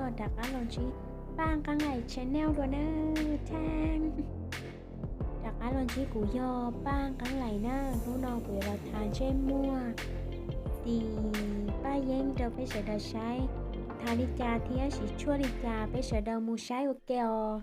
Rov qab los ntsib Paj Nqeeb Laim channel dua na. Thank. Rov qab los ntsib kuv yog Paj Nqeeb Laim na. Hnub no kuv yuav los tham ntsej muag Tis Paj Yeeb rau peb sawv daws saib. Tham li cas thiab siv tshuaj li cas, peb sawv daws mus saib ua ke os.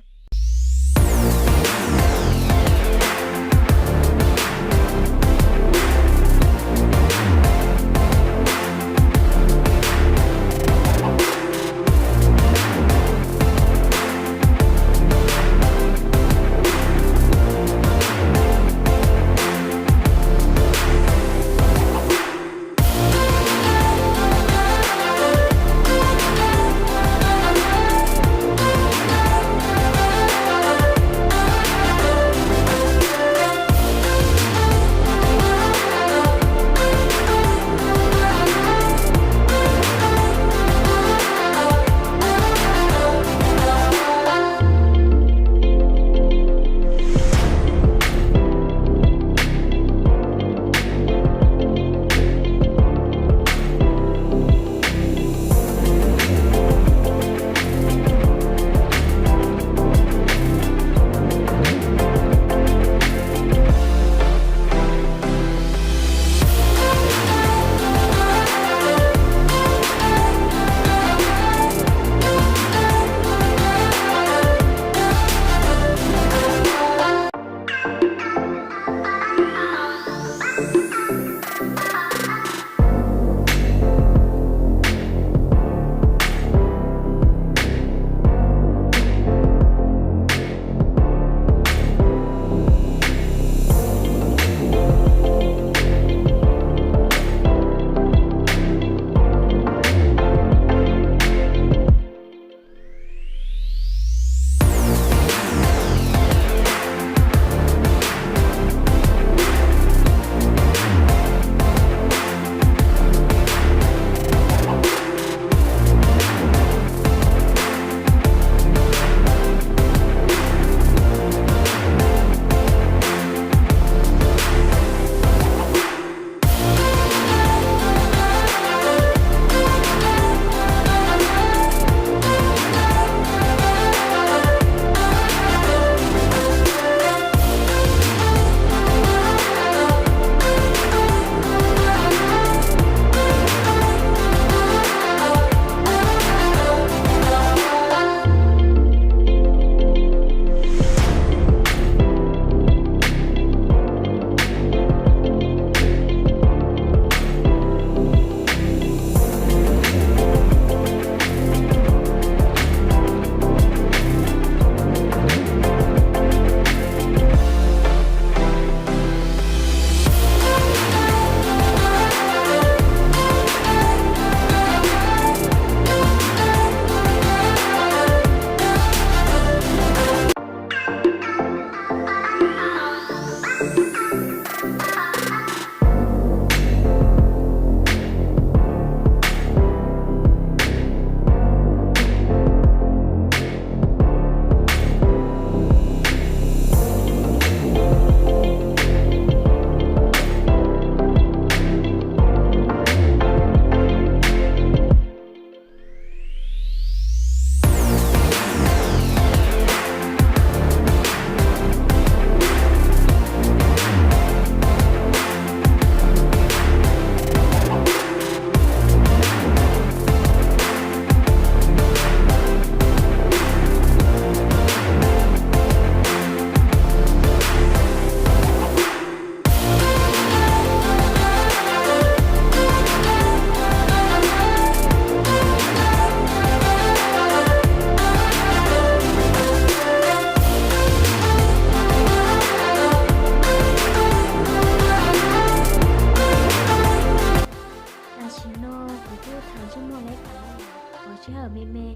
Tam sim no kuv twb tham ntsej muag lawm tas, thov sij hawm me me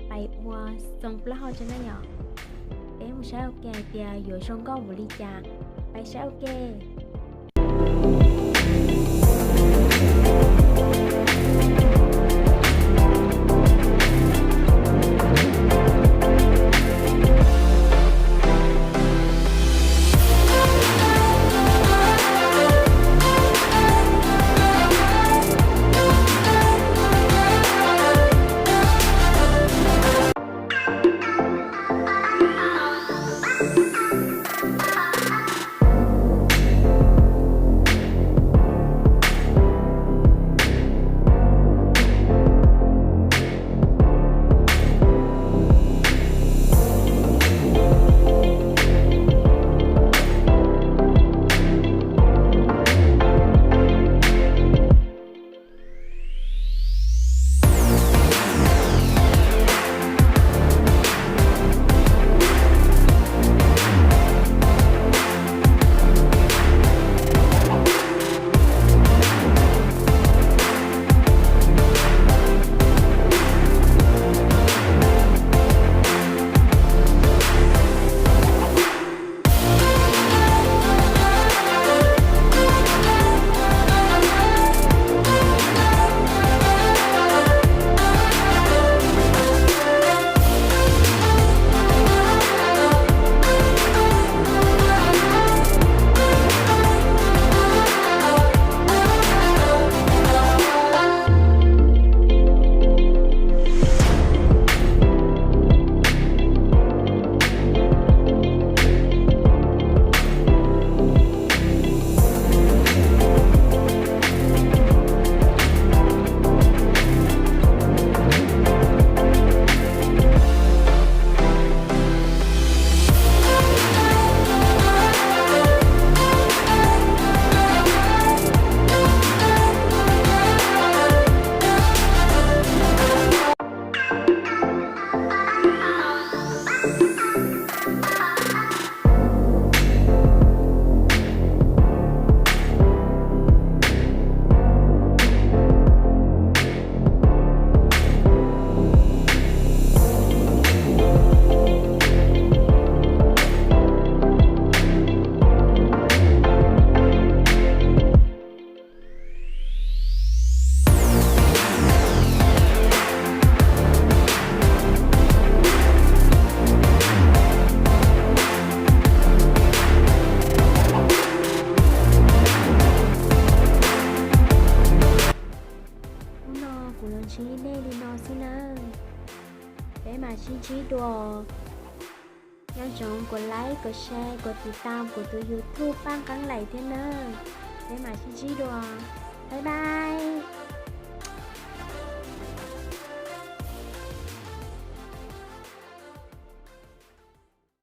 pais ua xoo plaub hau tso na yom. Peb mus saib ua ke hais tias yuav zoo nkauj npaum li cas. Pais saib ua ke. like, kom share, kom tiv tauj kuv tus YouTube Paj Nqeeb Laim thiab nawb. Peb mam sib ntsib dua. Bye bye.